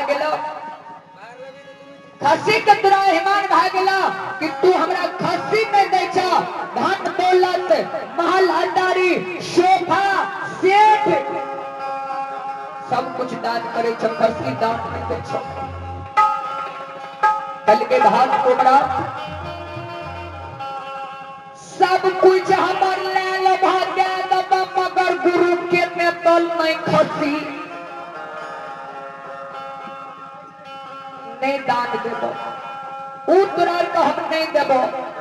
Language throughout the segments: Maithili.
भए गेलो, खस्सी के तोरा अभिमान भए गेलो कि तू हमरा खस्सी नहीं दै छ, धन दौलत महल अटारी सोफा सेठ सब कुछ दान करे छ, खस्सी दान नहीं दै छ। कल के भाग कोबरा सब कुछ हमर ले लभा दे दबा, मगर गुरु के नेतल नहीं खसी नहीं दान देबो, उ तोरा के हम नहीं देबो।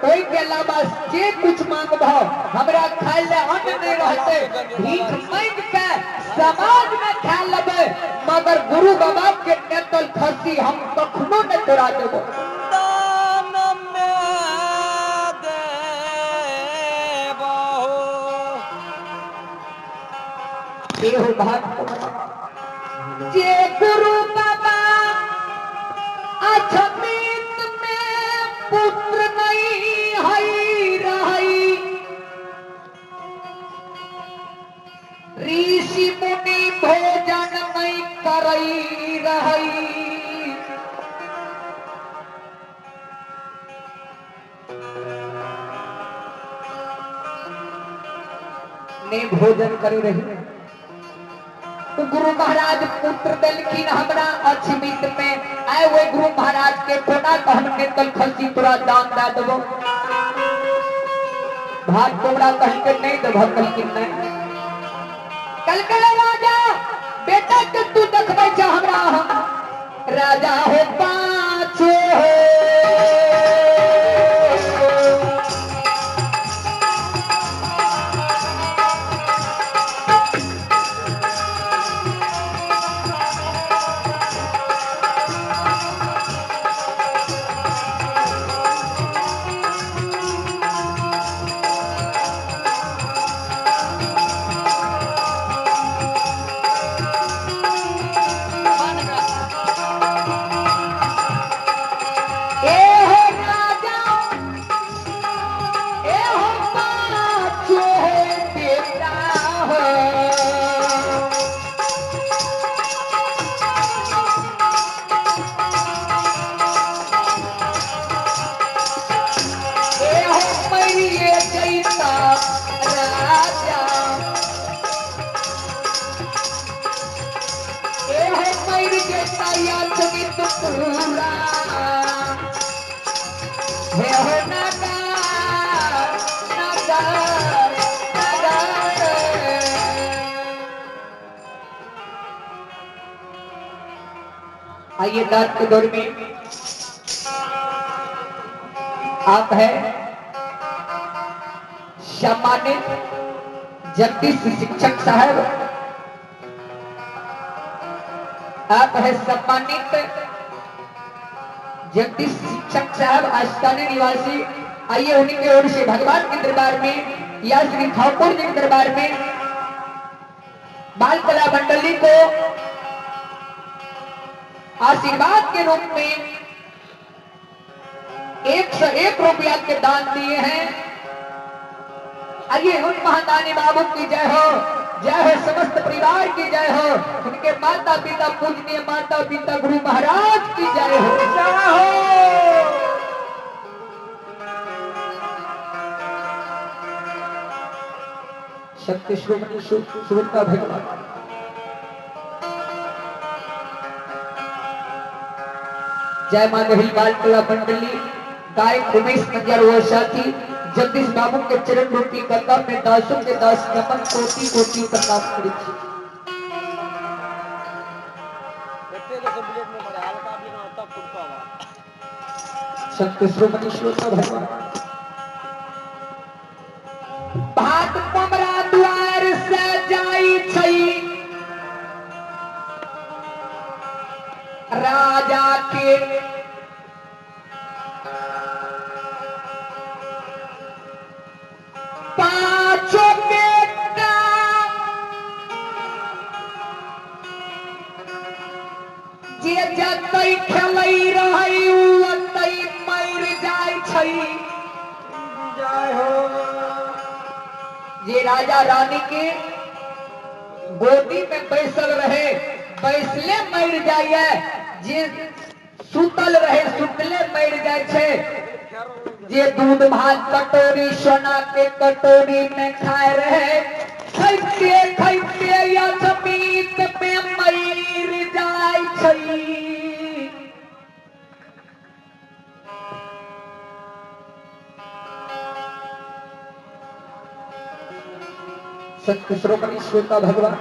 ओहि के अलावा जे कुछ मांगबो हमरा खाय ले अन्न नहीं रहते, भीख मांग के समाज में खा लेबै, मगर गुरु बाबा के नेतल खसी हम कखनो नहीं तोरा देबो। दान में देबो एहो भाग जे गुरु बाबा अछमीत में पुत्र नहीं हई रही, ऋषि मुनि भोजन नहीं करई रही, ने भोजन करे रही। गुरु महाराज पुत्र देलखिन हमरा अछमित में, आए वो गुरु महाराज के कोना तो हम नेतल खसी तोरा दान दे देबो। भाग कोबरा कह के नहीं देबो, कहलखिन नहीं। कल के राजा बेटा के तू देखबै छ हमरा, हम राजा हो पाँचो हो आइए दाद के दौर में आप है सम्मानित जगदीश शिक्षक साहब, आप है सम्मानित जगदीश शिक्षक साहब आस्थाने निवासी। आइए उन्हीं की ओर से भगवान के दरबार में या श्री ठाकुर जी के दरबार में बाल कला मंडली को आशीर्वाद के रूप में 101 रुपया के दान दिए हैं। आइए उन महादानी बाबू की जय हो, जय हो समस्त परिवार की जय हो, उनके माता पिता पूजनीय माता पिता गुरु महाराज की जय हो, जय हो। शक्ति श्रोमणी सुवर्ण भगवान। जय मां गहिल बाल कला मंडली, गायक उमेश मंजर व साथी जगदीश बाबू के चरण रूपी गंगा में दासों के दास नमन कोटि कोटि प्रणाम करै छी। संत श्रोमणी श्रोता भगवान। भात पमरा द्वार से जाई छई राजा के पांचों बेटा जे जतई खेलई रहई ओतई मर जाय छई। जय हो। जे राजा रानी के गोदी में बैसल रहे बैसले मर जाइए, जे सुतल रहे सुतले मर जाय छै, जे दूध भात कटोरी सोना के कटोरी में खाए रहे, खाइते खाइते अछमीत में मर जाय छै। सत्य श्रोमणी श्रोता भगवान,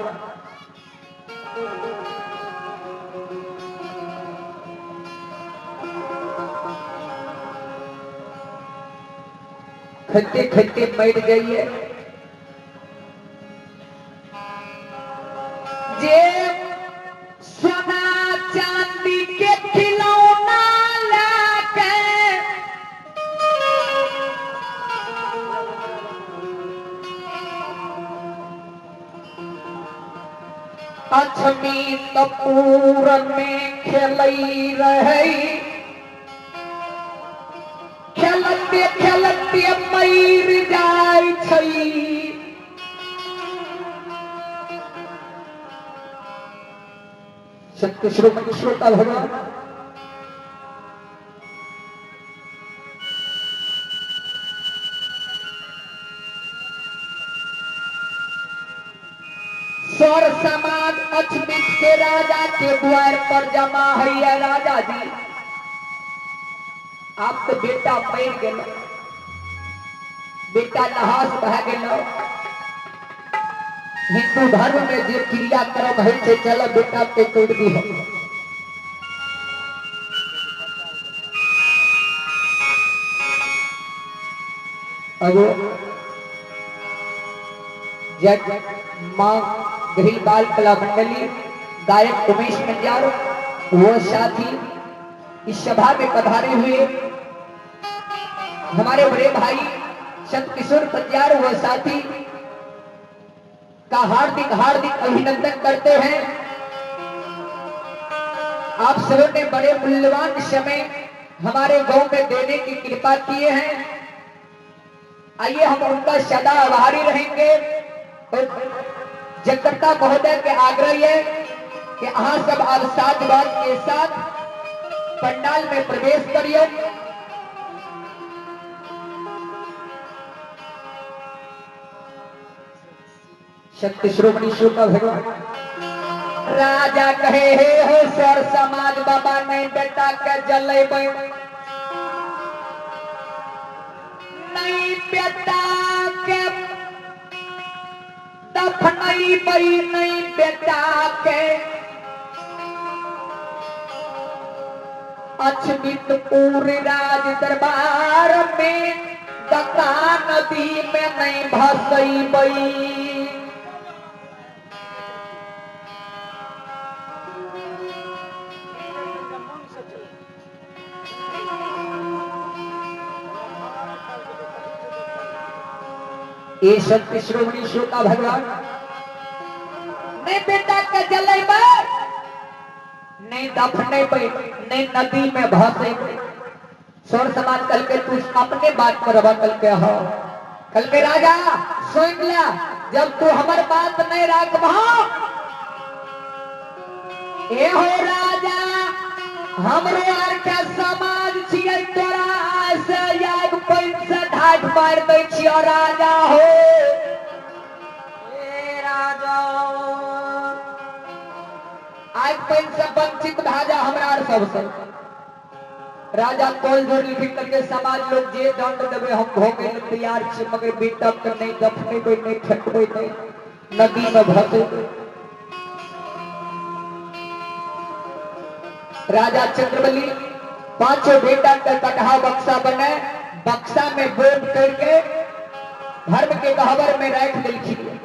खाइते खाइते मर जाइए। जे सोना चांदी के खिलौना लाके अछमी तपूर में खेलई रहे, खेलते खेलते मर जाय छै। सत्य श्रोमणी श्रोता भगवान, सौर समाज अछमित के राजा के द्वार पर जमा है। राजा जी आप तो बेटा मर गेल, बेटा लहास भए गेल। हिंदू धर्म में जे क्रियाक्रम है से चलो बेटा के तोड़ दी हो। अब जग मां गृह बाल कला मंडली गायक उमेश मंजार वो साथी इस सभा में पधारे हुए हमारे बड़े भाई संत किशोर पंजार व साथी का हार्दिक हार्दिक अभिनंदन करते हैं। आप सबों ने बड़े मूल्यवान समय हमारे गांव में देने की कृपा किए हैं। आइए हम उनका सदा आभारी रहेंगे। और जगदम्बा महोदय के आग्रह है कि अहाँ सब आप साथ बात के साथ पंडाल में प्रवेश करिए। शक्ति श्रोमणी श्रोता भगवान, राजा कहे हे हो सर समाज बाबा नहीं बेटा के जलेबै, नहीं बेटा के दफनैबै, नहीं बेटा के अछमितपुर राज दरबार में गंगा नदी में नहीं भसैबै। ये सत्य श्रोमणी श्रोता भगवान, नहीं बेटा के जलेबै, नहीं दफनेबै, नहीं नदी में भसेबै। सौर समाज कल के तू अपने बात पर कल के हो, कल के राजा सुन ला, जब तू हमर बात नहीं राखबहो, ए हो राजा हमरो आर के समाज छियै तोरा से याग पैन से ढाठ मार दै छियो राजा हो। ए राजा आग पैन से वंचित भाजा हमरा आर सबसे। राजा तोल जोड़ लिखी करके समाज लोग जे दंड देवे हम भोगे ले तैयार छी, मगर बेटा के नहीं दफनेबै, नहीं फेंकबै, नहीं नदी में भसेबै। राजा चंद्रबली पांचों बेटा के कटहा बक्सा बने, बक्सा में बोट करके धर्म के गहवर में रख दिलखिन।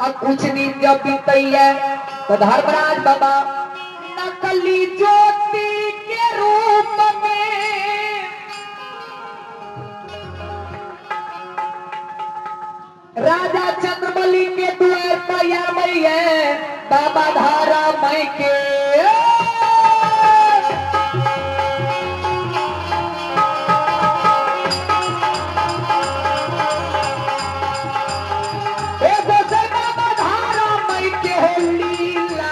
अब कुछ दिन जब बीतई है तो धर्मराज बाबा नकली ज्योति के रूप में राजा चंद्रबली के द्वार पर आबै है बाबा धारा मई के। बाबा धारा मई के हो लीला।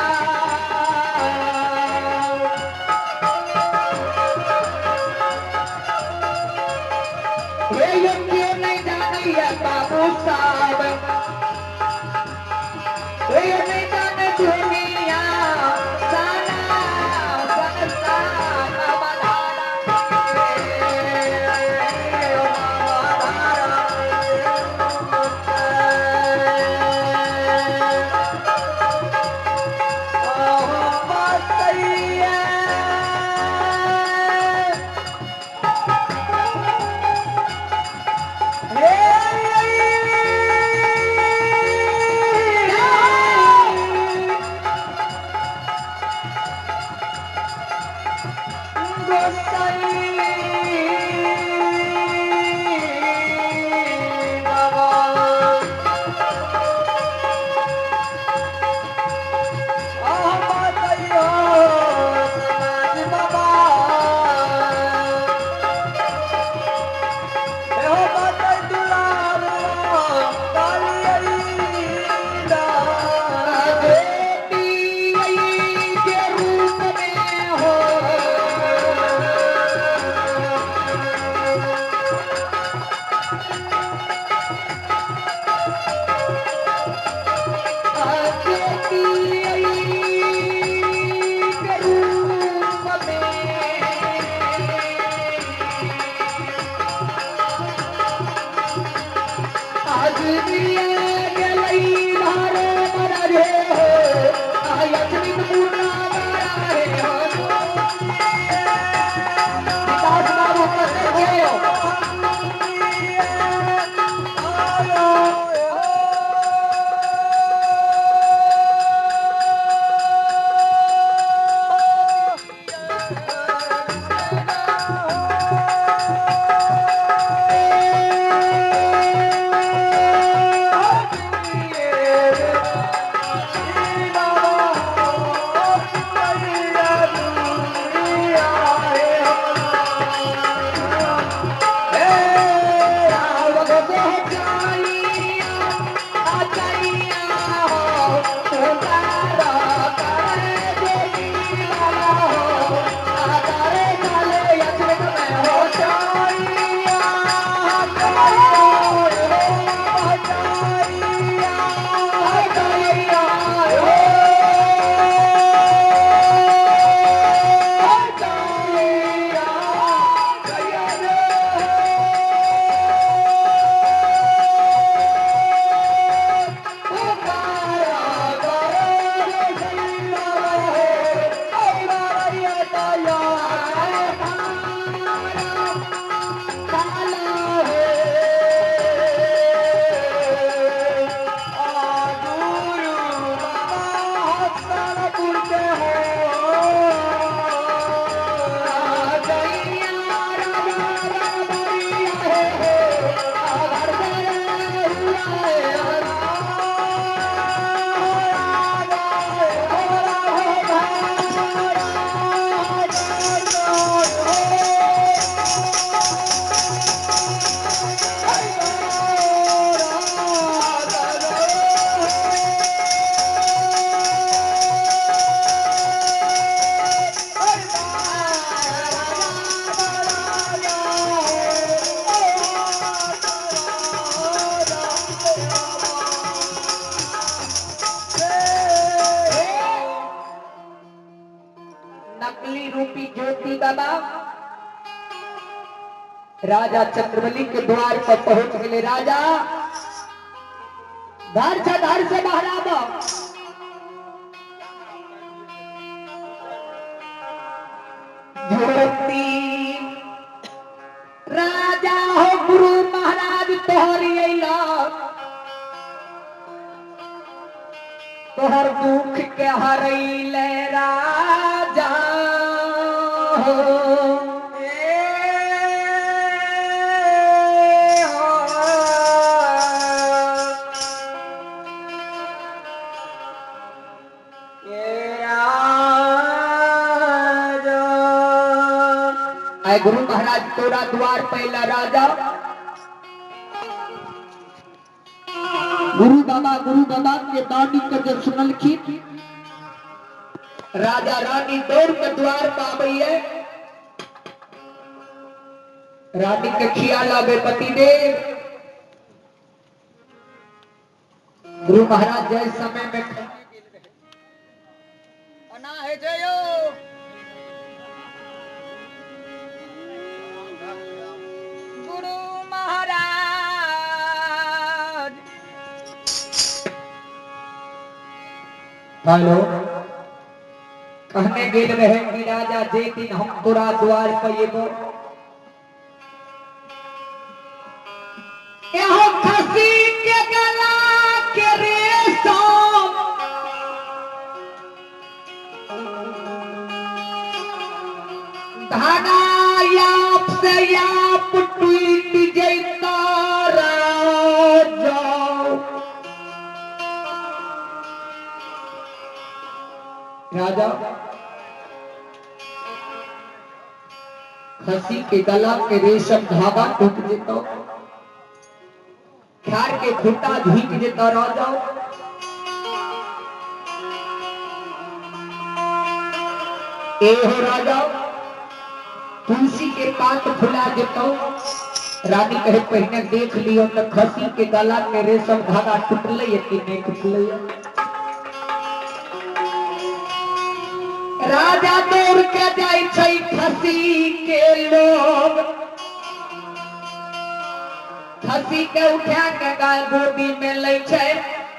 राजा चंद्रबली के द्वार पर पहुंच गए। राजा घर से बाहर आबो। ज्योति राजा हो गुरु महाराज तोहरी अइला, तोहर दुख के हरैले राजा हो। गुरु महाराज तोरा द्वार पहला राजा गुरु बाबा के दानी के जब सुनलखिन राजा रानी दौड़ के द्वार पर आबैये। रानी के खियाल आबे पतिदेव गुरु महाराज जय समय में अना है जयो गुरु महाराज। हेलो कहने गेल रहे कि राजा जे दिन हम तोरा द्वार पर एबो एहो खसी के गला के रेशम धागा याप से याप टूट जैता राजा। राजा खसी के गला के रेशम धागा टूट जेतो, खार के खूंटा झुक जेतो राजा। ए हो राजा तुलसी के पात फुला जेतो। रानी कहे पहले देख लियो तो खसी के गला के रेशम धागा टूटले कि नहीं टूटले। राजा दौड़ के जाय छै खसी के लोग, खसी के उठा के गाय गोदी में लै छै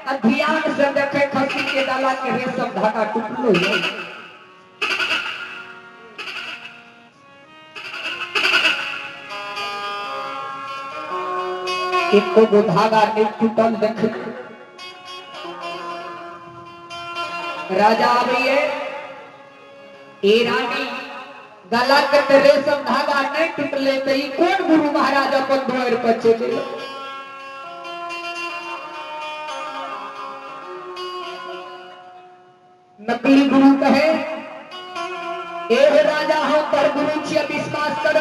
आ ध्यान से देखे खसी के गला के रेशम धागा टूटलो। एको गो धागा नहीं टूटल देख। राजा आबैये, ए रानी गला के रेशम धागा नहीं टूटले तो ई कोन गुरु महाराज अपन द्वार पर चलि गेल। नकली गुरु कहे ए राजा हम पर गुरु छियै, विश्वास कर।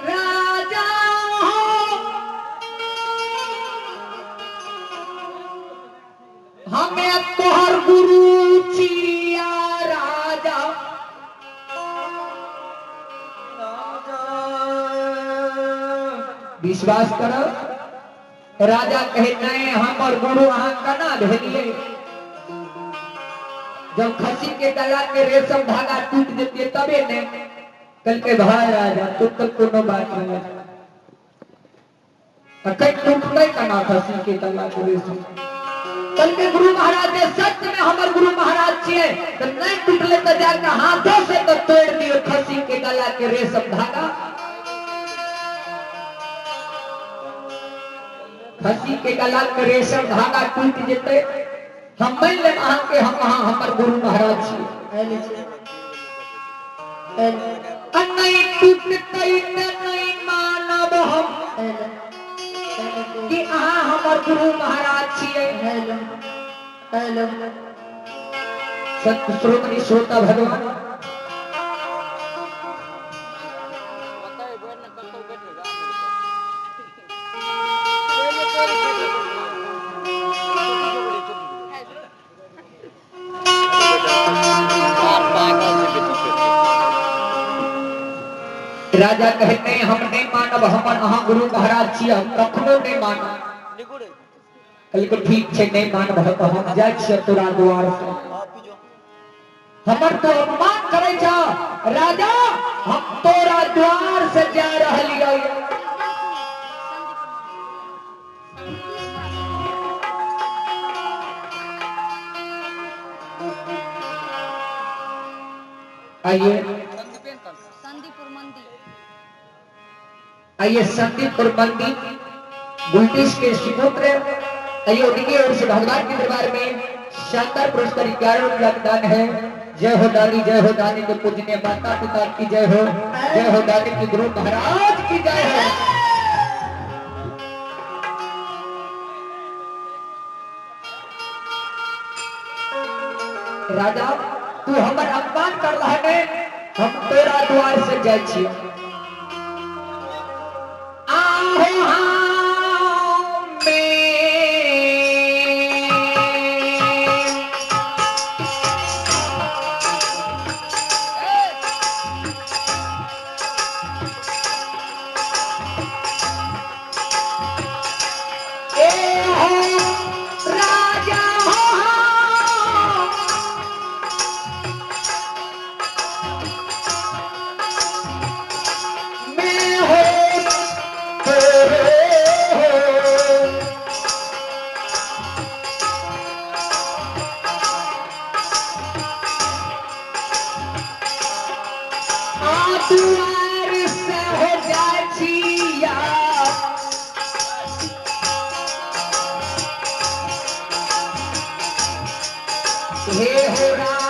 राजा हमें तोहर गुरु छिया राजा। विश्वास कर। राजा कहे नहीं हमर गुरु अहाँ केना भेलिए। जब खसी के गला के रेशम धागा टूट जतिए तबे ने। कल के भाई राजा तू तो कोनो बात नहीं, अखन टूटते केना खसी के गला के रेशम। कल के गुरु महाराज ने सच में हमर गुरु महाराज छियै तो नहीं टूटले तो जाकर हाथों से तो तोड़ दियो खसी के गला के रेशम धागा। खसी के गला के रेशम धागा टूट जेते हम मान लेब अहाँ के हम अहाँ हमर गुरु महाराज छियै। नहीं टूटते नहीं मानब हम कि अहाँ हमर गुरु महाराज छियै। सत्य श्रोमणी श्रोता भगवान राजा कहे नहीं हम नहीं मानब, हमर अहाँ गुरु महाराज छियै, हम कखनो नहीं मानब। कहलकै ठीक छै नहीं मानब तो हम जाइ छियै तोरा द्वार से, हमर तो अपमान करै छ राजा, हम तोरा द्वार से जा रहलियै। आइए आइए संदीपपुर मंदिर गुलटिश के सुपुत्र आइए उनकी ओर से भगवान के दरबार में शानदार पुरस्कार 11 रुपया का दान है। जय हो दानी, जय हो दानी के पूजनीय माता पिता की जय हो, जय हो दानी के गुरु महाराज की जय हो। राजा तू हमर अपमान कर रहा है, हम तोरा द्वार से जाय छी। हे हो।